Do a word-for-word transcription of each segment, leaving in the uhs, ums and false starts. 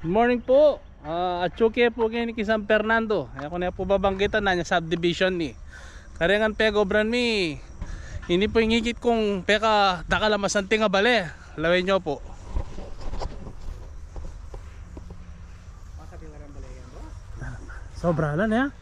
Good morning po. Ah, atsu ke pu keni keng San Fernando. E ku ne pu babanggitan, nanu yang subdivision ini. Karenan pegobran mi, ini pu ing ikit kung pekadakal a masanting a bale. Lawen yu pu. Sobra la ne.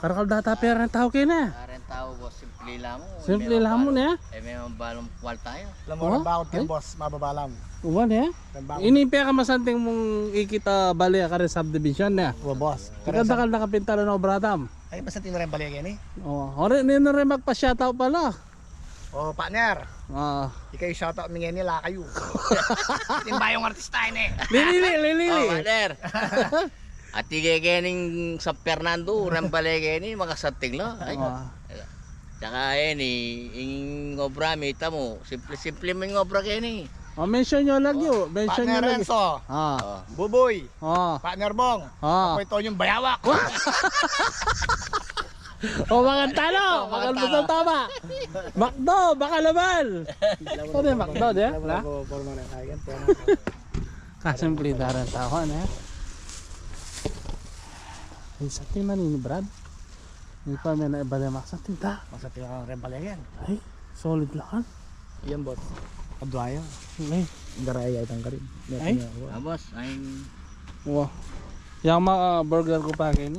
Karakal data pera ning tau keni. Pera ning tau, boss, simple la mu. Simple la mu ne. E, me mabalung kuwalta ya. Alam mo, oh, reng bakod keni, boss, mababa la mu. Uwa ne. Reng bakod. Ini pekamasanting mung ikit a bale kareng subdivision ne. Uwa, boss. Pekadakal na kapintalan a obra tam. Ay, masanting reng bale keni. O, ori, ninu reng magpa-shoutout pala? O, partner. Ah. Ika ing shoutout mi ngeni, ala kayu. Ing bayung artista ini. Lili, lili. O, partner. Ati ke kening San Fernando, reng bale keni, makasanting la. Ay. Ah. Tsaka, e, ing obra, mita mu, simple-simple mu ing obra keni. O, mention yu lagi, o. Mention yu lagi. Partner Renzo. Ah. O. Buboy. Ah. Partner Bong. Ah. Apoy Tonyong bayawak. O, makantalu, o, makantalu. Makantalu, tama. Makdo, baka naman. Ano yung Makdo, di ba? Kasimple da reng tau, ne? Ay, sa timan ini, Brad. Ini pa, me na ibale, maksanting ta. Maksanting reng bale keni. Ay, solid la kan. Yan, boss. Adwa ya. Ay. Garai ya itang karin. Ay. Ah, boss, ay. Wa. Yang ma, ah, burger ku pa keni.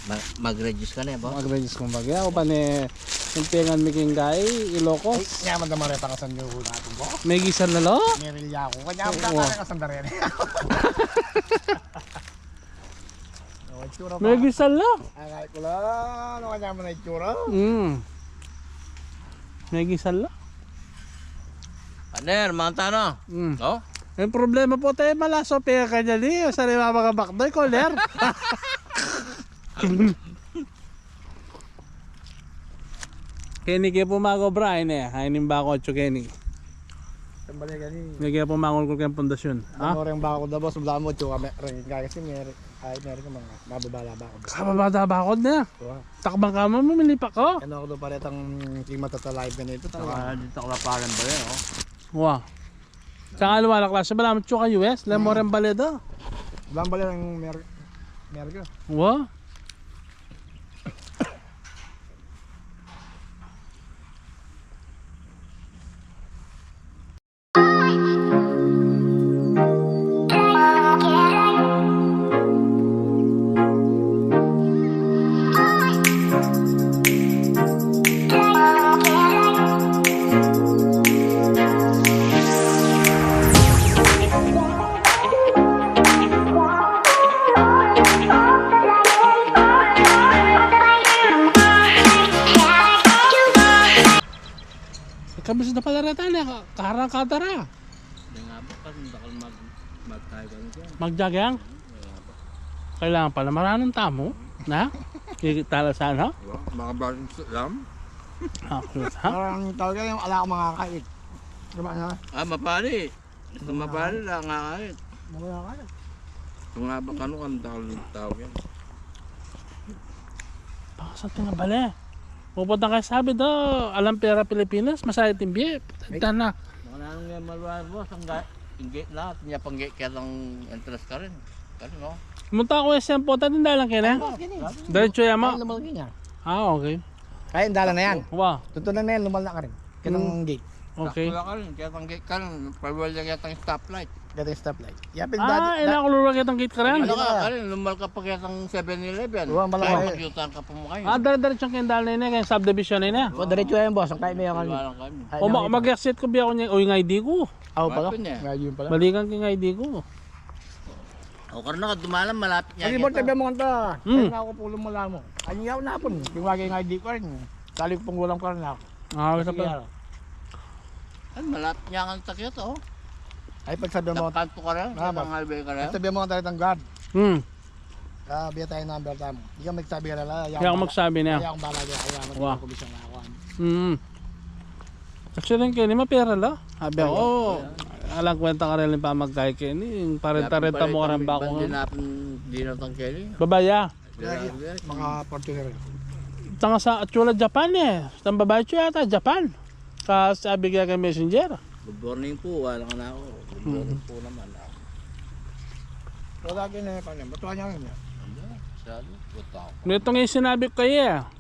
Ma-, mag-reduce ka na, boss. Mag-reduce ku pa keni. Ako pa ne, ing pengan mi keng gayi, Ilocos. Ay, nyaman naman reta kasan yu natin, boss. Megisal na la. Merilya ku. Kanya, wa, kanya kasan da rin. Ano itsura, pa? Megisal la. Ay, ku la. Ano kanya man itsura? Mm. Megisal la. Partner, manganta na. Mm. No? Ing problema pu, te, malaso pe kanya ni, sariwa manga bakdoy, koler. Keni ke pu magobra, ay ne, ay ning bako atsu keni. Keni ke pu mangulkul keng pundasyon. Ha? Ano reng bako da, boss, bala mu atsu kami, reng kasi meri, ay, meri ka manga mababa la bakod. Mababa la bakod ne. Wa. Takbang ka mu, mumili pa ka. Ano ku do pa retang klima tatalay pa nito, saka dito ka la pa reng bale, o. Wa. Saka aliwa la klase, bala mu atsu ka U S, la mo reng bale da. Bala mu bale reng Mer-, Merika. Wa. Kabis na pala reta, ne, ka-, karang katara. Di nga ba, kasi dakal mag-, mag-Taiwan ka. Mag-jogging? Di nga ba? Kailangan pala maranun tamu, na? Kikita la sana? Wa, makabaling sa lam. Ah, kulit, ha? Parang talaga yung ala akong makakait. Diba na? Ah, mapali. Gusto mapali lang nga kahit. Wala ka na. Kung nga ba kanu, ang dakal ng tau yan. Baka sa tinga bale. Pupunta kayo sabi do, alam pera Pilipinas, masaya timbi. Ay. Tana. Mga nanong nga maluwa, boss, ang ga-, ang gate lahat, niya pang gate kaya ng entrance ka rin. Kaya, no? Munta ko S M po, tatin dalang kaya na? Ay, boss, gini. Diretso yan mo? Ay, lumal niya. Ah, okay. Kaya yung dalan na yan. Wa. Tutunan na yan, lumal na ka rin. Kaya ng gate. Okay. Sakto na ka rin, kaya ng gate ka rin, paluwal niya kaya ng stoplight. Kaya ng stoplight. Yapin dati, ah, ina ko luwal kaya ng gate ka rin? Ano ka, ka rin, lumal ka pa kaya ng seven eleven. Wa, malaki. Kaya pakyutan ka pa mo kayo. Ah, dire-diretso kaya yung dalan na yun, kaya yung subdivision na yun, eh. Wa, diretso yan, boss. Ang kahit may yan. Wala kami. O, ma-, mag-exit ko biya ko niya. Uy, nga I D ko. Aw, pala. Nga I D pala. Balikan ko nga I D ko. O, karna ka dumalan, malapit niya. Sige, boss, sabi mo kanta. Hmm. Ay, nga ako pulong mo lang mo. Ay, nga ako na po. Tingwagay nga I D ko rin. Sali ko pong walang karna. Ah, wala pa. Ay, malapit niya ang takyo to. Ay, pagsabi mo. Tapanto ka rin, ah, sa highway ka rin. Pagsabi mo ang talitang guard. Hmm. Ah, biya tayo number tam. Di ka magsabi ka na lang. Kaya ako magsabi niya. Kaya akong bala dyan. Kaya ako magsabi na ako. Hmm. Actually, kaya ni mapera la. Sabi ako, alang kwenta ka rin pa magkay kaya ni. Parenta-renta mo ka rin ba ako. Hindi na, hindi na tang kaya ni. Babaya. Mga Fortuner. Tanga sa atsura Japan eh. Tang babae tsura yata Japan. Ka sabi kaya kay Messenger. Good morning po, wala ka na ako. Good morning po naman ako. Wala gin e panem. Ba't wala niya? Hindi. Sali. Ba't ako? Metung e sinabi ku kaya e.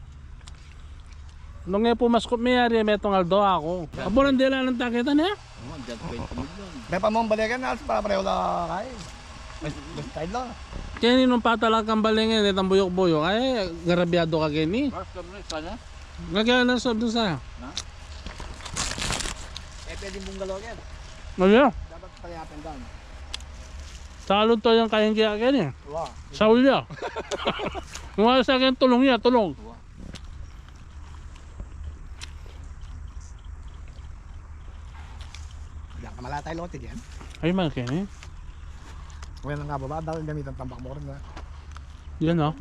Nung e pumaskut mi yari, metung aldo aku. Apo, nung dela nang takita ne? O, diyan, twenty million. Mepa mung balikan, alas para pareho la kay. Mas, mas style la. Keni nung patalakan bali ngeni, itang buyuk-buyuk. Ay, garabyadu ka keni. Mas kami sana? Lagyan na sa dun sa. Na? E, pwedeng bungalow yan. Ano? Dapat pala yapin doon. Salud to yang kayang kaya keni. Wa. Saul ya. Nung sa akin, tulung ya, tulung. Wa. Diyan ka malatay lote diyan. Ay, man keni. Wala nang kababa, dahil gamitan tambak mo rin na. Yan, o.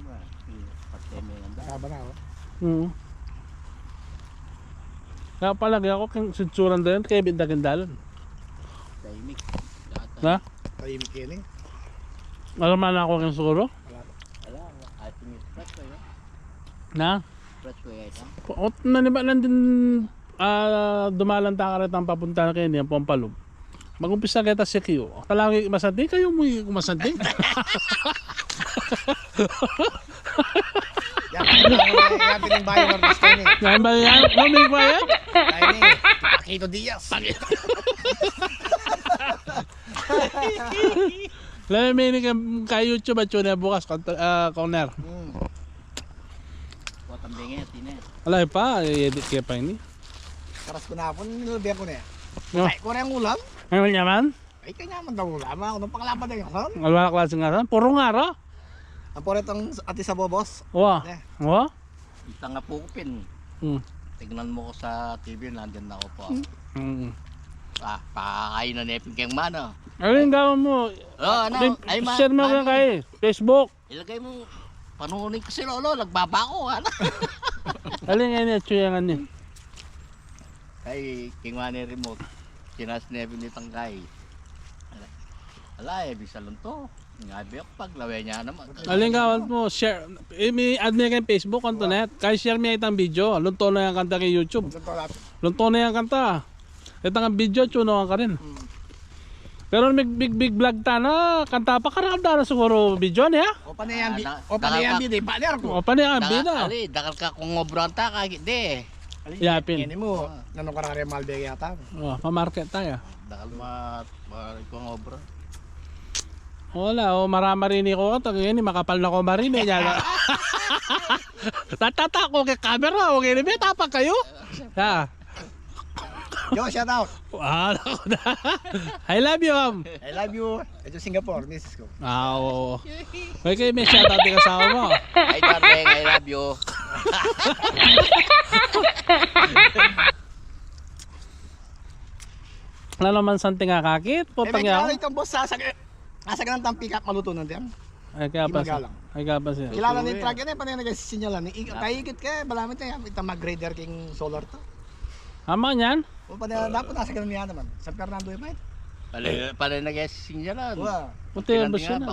Pati may nanda. Kaba na, o. Mm. Kaya palagi aku, king sitsuran da yan, kaya binda king dalan. Tahimik. Yata. Na? Tahimik yan e. Alam na aku king siguro? Wala. Wala, wala. Ating expressway, e. Na? Expressway, e, ito. Ot, naniba lang din, ah, dumalan ta karet ang papunta na kayo niyan, Pompalub. Mag-umpisa kita sa Q. Talagang masanting kayo, mu masanting. Yan, yan, yan, yan, pinimbayan ng gusto ni. Yan ba yan? Ano, may bayad? Tayo ni Paquito Diaz. Lalo may ini kay, kay YouTube at yun, eh, bukas, kontra-, ah, corner. Hmm. Kuha tambing e, tine. Alay pa, i-edit ke pa ini. Karas ku na pun, nilabihan ku na e. No. Ay, kurang ulam. Ay, wala naman. Ay, kanya man daw ulam. Ano pang lapad ay ngasan? Wala klaseng ngasan. Puro ngara. Ang puro itong ati sa bobos. Wa. Ne. Wa? Itang apu ku pin. Hmm. Tignan mo ko sa T V, nandyan na ako po. Hmm. Ah, pakakain na nepin keng mana. Ano yung gawin mo? Oh, ano? Ay, ay, ma-, share mo mami. Kay Facebook. Ilagay mo, panunin ko si Lolo, nagbabako, ano? Alin nga ini, atsu yang ani? Kay, kinuha na yung remote. Sinas na yung binitang kay. Ala, ala, e, bisa lang to. Nga, biyak paglawe niya naman. Alin nga, want mo, share, eh, may add mo kay Facebook, kanto net. Kay share mo itang video, lunto na yang kanta kay YouTube. Lunto na yang kanta. Itang video, tsuno ka rin. Hmm. Pero may big, big vlog ta na, kanta pa, karakal da na siguro video niya. O, panay ang bi-, o, panay ang bi-, di, partner ko. O, panay ang bi-, na. Ali, dakal ka kung obran ta, kagi, di. Ali, yapin. Ini mo, nanu karare malbe yata. O, pa-market tayo. Dakal ma-, ma-, kung obra. Wala, o, maramarini ko, ito, ini, makapal na ko marini, yan. Tatata ko kay camera, o, ini, may tapang kayo. Ha? Yo, shout out. Ah, naku na. I love you, ma'am. I love you. Ito Singapore, misis ko. Ah, oo. May kayo may shout out yung asawa mo. Hi, darling. I love you. Wala naman something akakit. Eh, putang may yawa. Kilala itong boss, sasag-, sasagalan tang pick up, maluto na din. Ay, kaya pa siya. Ay, kaya pa siya. Kilala ni truck yan eh, panay nagsisinyalan. I-, taikit ka, balamit ka, ita mag-grader king solar to. Ama niyan? O, panay, dapat nasa ganun yan naman. San Fernando yung pahit. Panay, panay nagsisinyalan. Wa. Puti yung bus yan.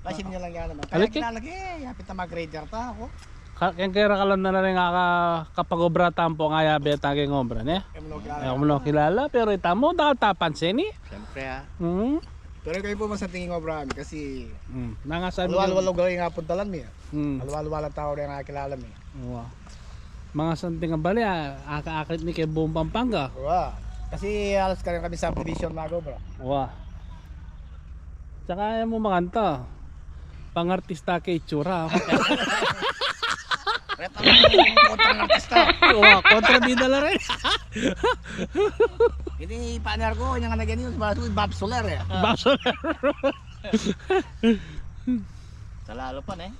Kasi sinyalan nga naman. Kaya kilala ka eh, yapit na mag-grader ta ako. Ka-, kaya kaya kalam na rin nga ka-, kapag obra tampo nga ya beta kay obra, ne? Kaya mo kilala. Eh, kaya mo kilala, pero ita mo, dapat tapansin eh. Siyempre, ah. Mm. Pero kayo po, mas ang tingin ko, Abraham, kasi mm, nangasabi alwal-alwal lugar yung apuntalan mi, ah. Mm. Alwal-alwal ang tao rin ang kilala mi. Wa. Mga santing ang bali, ah, aka-akit ni kay buong Pampanga. Wa. Kasi halos kami, kami subdivision na go, bro. Wa. Tsaka ayaw mo makanta. Pangartista kay itsura. Reta mo yung kontrang artista. Wa, kontrabida la rin. Ini partner ko, yung nga naging news, Bob Soler eh. Bob Soler. Sa lalo pa, ne?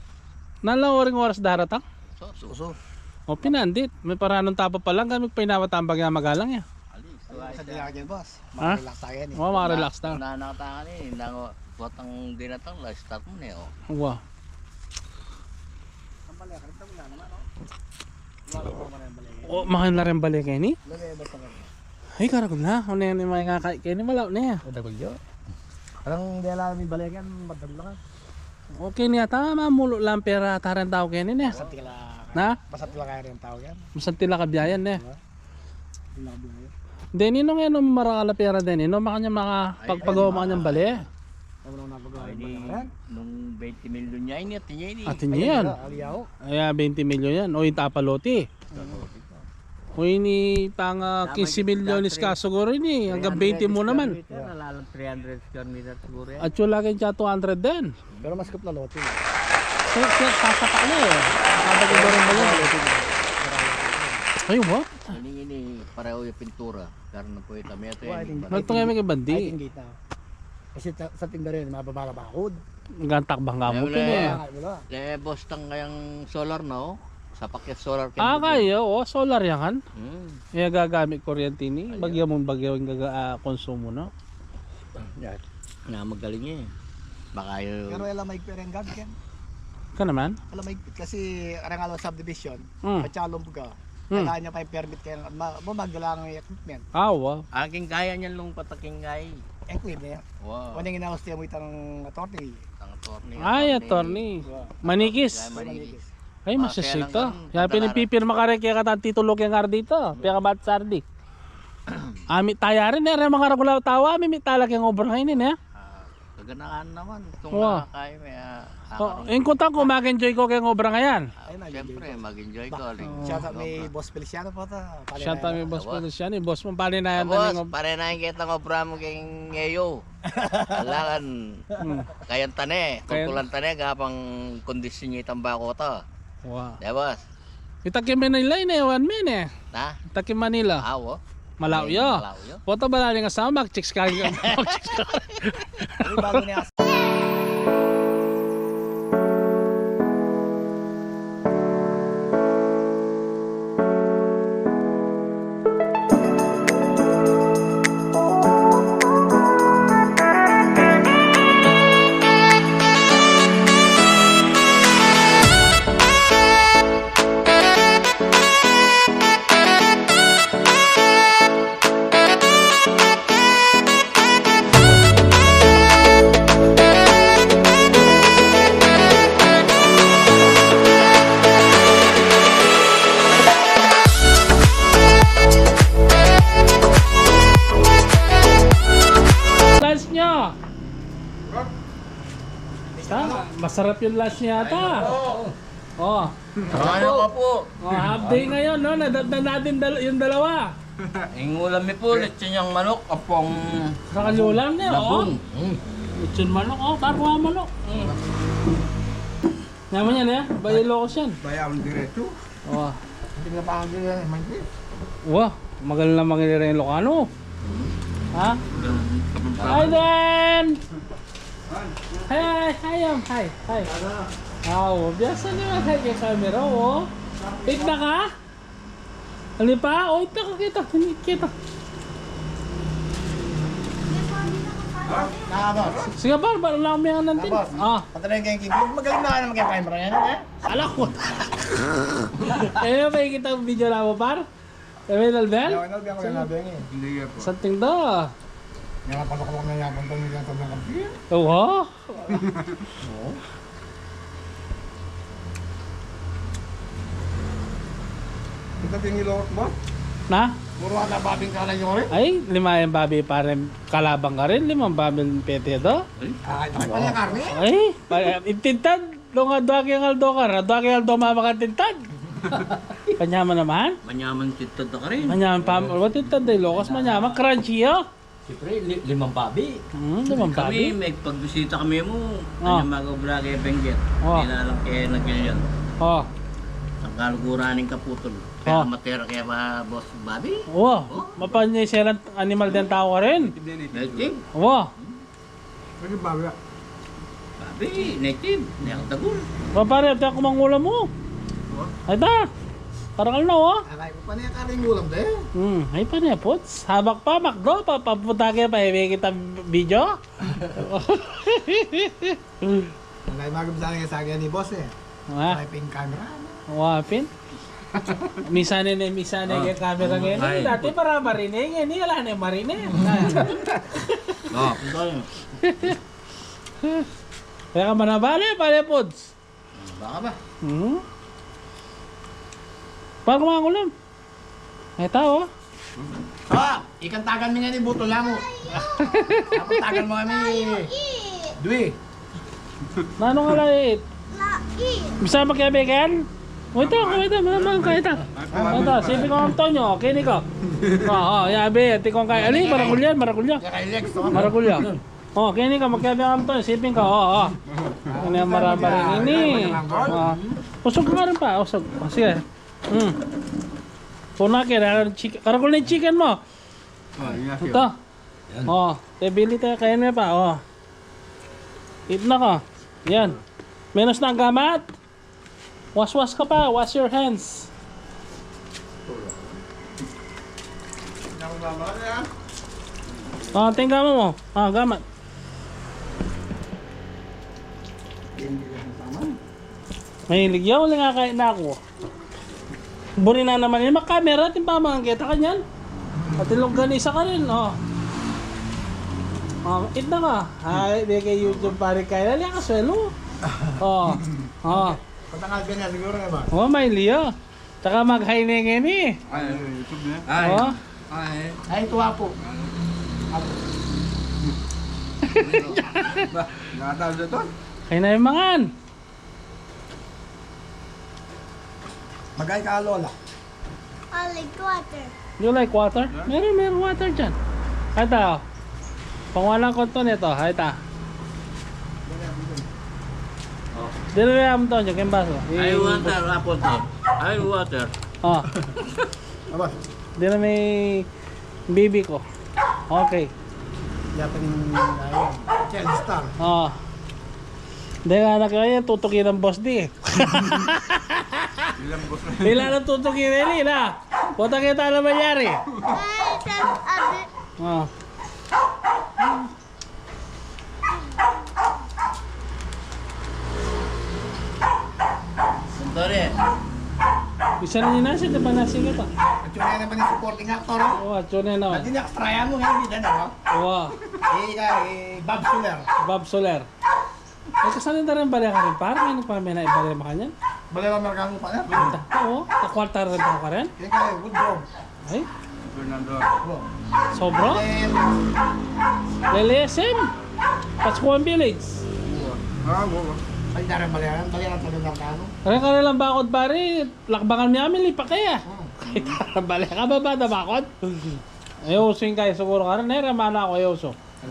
Nala, waring oras daratang? So, so, so. O, pinandit. May paranong tapa pa lang, kami painawa tambag ya magalang ya. Ali, so, ay, sa dila ka dyan, boss. Ha? Makarelax tayo yan eh. Oo, makarelax tayo. Na, na, na, na, na, na, buat ang dinatang la, start mo na eh, oh. Wa. Ang bali, karita mo na naman, oh. Wala pa naman ang bali. Oh, mahal na rin bali kayo ni? Lagay ba sa kanya? Ay, karagul na. Ano yan yung mga kakain kayo ni? Wala na yan. Madagul yun. Anong dela may bali yan? Madagul lang. Okay niya, tama, mulo lang pera, tarang tao kayo ni, ne? Basta tila. Na? Basta tila kaya rin tao yan. Basta tila kabiyayan, ne? Diba? Deni, nung eno marakal a pera, deni, no, makanya maka-, ay, pagpagawa, ay, makanyang bale. Ay, ini, nung bente milyon niya ini, atin niya ini. Atin niya yan. Ay, bente milyon yan. O, yung tapalote. O, ini tanga kinse milyones ka siguro ini. Hanggang bente mu naman. Three hundred square meter siguro yan. At yung laki siya two hundred din. Pero mas kupla lote. Sir, sir, sasapak na eh. Kapag iba rin ba yan? Ay, what? Ini, ini, pareho yung pintura. Karna po ito, may ito yan. Ba't ito nga may kabandi? Kasi sa tinda rin, mababa na bakod. Gantak bang gamot yun eh. Le, boss, tang kayang solar na, oh. Sapak yung solar. Ah, kayo, oh, solar yan. Hmm. Yung gagamit kuryente ini, bagya mong bagya yung gaga, ah, konsumo, no? Yan. Na magaling eh. Baka yung... Pero alam, may perenggan, Ken. Ka naman? Alam, may, kasi Arangal subdivision, hmm, Pachalom ka. Hmm. Kailangan niya pa yung permit kaya ma-, mo magdala ng equipment. Ah, wow. Aking kaya niyan lung pataking kay. Equipment niya. Wow. Unang inaus niya mo itang attorney. Ang attorney. Ay, attorney. Wow. Manikis. Kaya manikis. Ay, masasita. Kaya pinipipirma ka rin kaya katang titulo kaya nga dito. Pia ka ba't sardi? Ami taya rin, eh, mga ragulaw tawa, ami mitala kaya ng obra ngayon, eh. Ah, kaganahan naman. Itong mga kaya may, ah, oh, yung kutang ko, mag-enjoy ko kaya ng obra ngayon. Ay, mag-enjoy. Siyempre, mag-enjoy ko. Shout out may Boss Feliciano po ta. Shout out may Boss Feliciano, boss mo, pali na yan. Boss, pali na yan kita ng obra mo kaya ngayon. Kailangan, hmm, kayan tane, kulkulan tane, gapang kondisyon niya itang bako to. Wow. Di ba? Ita ki Manila, ini, one man, eh. Ha? Ita ki Manila. Ah, wo. Malaw ya. Malaw ya. Foto ba lang nga sa mag-chicks ka? Mag-chicks ka. Ay, bago niya. Lunch nyo. Ha? Masarap yung lunch niya ata. Oh. Ano ka po? Oh, half day ngayon, no? Nadatnan natin dal-, yung dalawa. Ang ulam mi po, lechon yang manok, apong... Sa kalulam niya, oh. Labong. Mm. Lechon manok, oh. Bago ang manok. Mm. Naman yan, eh. Bay Ilocos yan. Bay ang diretso. Oh. Hindi na pa ang diretso, man, eh. Wah, magal na mangilira yung Ilocano. Ha? Hi, Dan! Hi, hi, hi, um, hi, hi. Aw, biasa naman kay camera, oh. Tignan ka? Ali pa? O, ita ka, kita, kita. Ah, boss. Sige, par, par, lang mi natin. Ah, boss. Ah. Patalayan kayo yung keyboard. Magaling na nga naman kayo camera yan, eh. Ala ko. Eh, may kita video na mo, par? Eh, may nalben? Yawan na, biya ko yan, nabi yan, eh. Hindi yan po. Something daw. Yan ang patok-patok na yapon to, hindi yan sobrang kampiyan. Oo. Oo. Kita tingin lo, boss. Na? Puro ata babing kala nyo rin. Ay, lima yung babi pa rin. Kalabang ka rin, limang babi pete to. Ay, ay, ay, pala karne? Ay, pa-, itintad. Dong adwa keng aldo ka, adwa keng aldo mamakatintad. Kanyaman naman? Manyaman tintad na ka rin. Manyaman pa, o, tintad na Ilocos, manyaman. Crunchy, oh. Siyempre, li-, limang babi. Hmm, limang babi. Kami, may pagbisita kami mo, ah, kanya mag-obra kay Benguet. Oh. Nilalang kay Nagilian. Oh. Ang kaluguran ng kaputol. Kaya matera kaya ba, boss, babi? Oh. Oh. Mapanya selang animal din tau ka rin. Native. Oh. Pwede bawi, ah. Babi, native. Niyang tagul. Ba, pare, ate, ako mangulam mo. Ay, ta. Parang ano, oh? Aray ko pa niya karing ulam, de. Hmm, ay pa niya, puts. Habak pa, makdo, pa, papunta kayo, pa, iwi kita video. Ang kayo magabisa nga sa akin ni boss, eh. Ah. Wiping camera, ano? Wapin? Misan ne, misan ne, ah, kaya camera ngayon. Ay. Dati para marine, ngayon, ala ne marine. Oh. Kaya ka manabale, pare Pods. Baka ba? Hmm? Parang kumangulam. Ay, tao. Ah, ikantagan mi nga ni Buto Lango. Ikantagan mo kami. Dui. Nanu nga lait? Lait. Bisa makiabe kan? Waita, waita, mama, waita. Waita, siping ko, Antonio, keni ko. O, o, yabe, tikong kay, ali, maragul yan, maragul yan. Maragul yan. O, keni ko, makiabe ka, Antonio, siping ko, o, o. Ini, maragul ini. O. Usog ka rin pa, usog. O, sige. Hmm. Puna ke, karagul na chicken, karagul na chicken mu. O, iya, ita. Yan. O, te bili te, kain me pa, o. Itna ka. Yan. Menus na gamat. Waswas ka pa, wash your hands. O, tingga mu mu. O, gamat. Mahilig ya, uling akakain na ku. Buri na naman ini makamera, atin pa mangan keta kanyan. Atin longganisa karin, o. O, itna ka. Ay, bigay YouTube pari kaya, ali ka swelo. O, o. Patangal ka niya, siguro naman. O, mahilig ya. Tsaka mag-hi na ngeni. Ay, YouTube niya. Ay. O. Ay. Ay, tuwa po. Ba, nataw siya to? Kaya na yung mangan. Mag-hi ka, Lola. I like water. You like water? Meron, meron water dyan. Ay, ta. Panguha lang ko to nito. Ay, ta. Dili mo yung amto nyo, kaya baso. I water, apple to. I water. O. Aba. Dili may bibi ko. Okay. Yata yung, ayun, child star. O. Dili nga na kayo, tutukin ng boss di. Ilang boss na. Ila na tutukin na, ila. Puta kita na malyari. Ay, sir, abi. O. Sentore. Bisa na yun na siya, di ba nasi kita? At yun na naman yung supporting actor, o. O, at yun na naman. At yun yung extra yan mo, ngayon, hindi na, no? O. Eh, ka, eh, Bob Soler. Bob Soler. Ay, kasalan na rin bale ka rin, par? May nagpamena, ibale makanyan? Bale ka, Amerikano pa yan? Ita, o. Takwarta rin pa ka rin? Kaya ka, eh, Woodrow. Ay? Fernando. Sobra? Lele S M. Pascuan Village. Ah, oo. Ay, darang bale yan. Bale yan, talagang Amerikano. Kare-kare lang bakod, pare. Lakbangan mi kami, lipa kaya. Hmm. Kaya bale ka, baba na bakod. Ay, uso yung kayo siguro ka rin. Ay, ramana ako, ay, uso. Ay,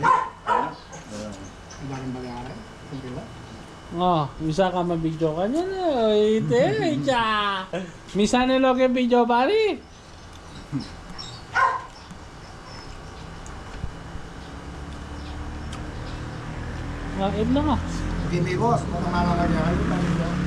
darang bale yan. Hindi ba? O, bisa ka mabidyo ka niyan, e. O, ite, itsa. Misan e lo ke video, pari. Nga, ed na nga. Hindi, mi boss, kung namana ka niya, ayun, ayun, ayun.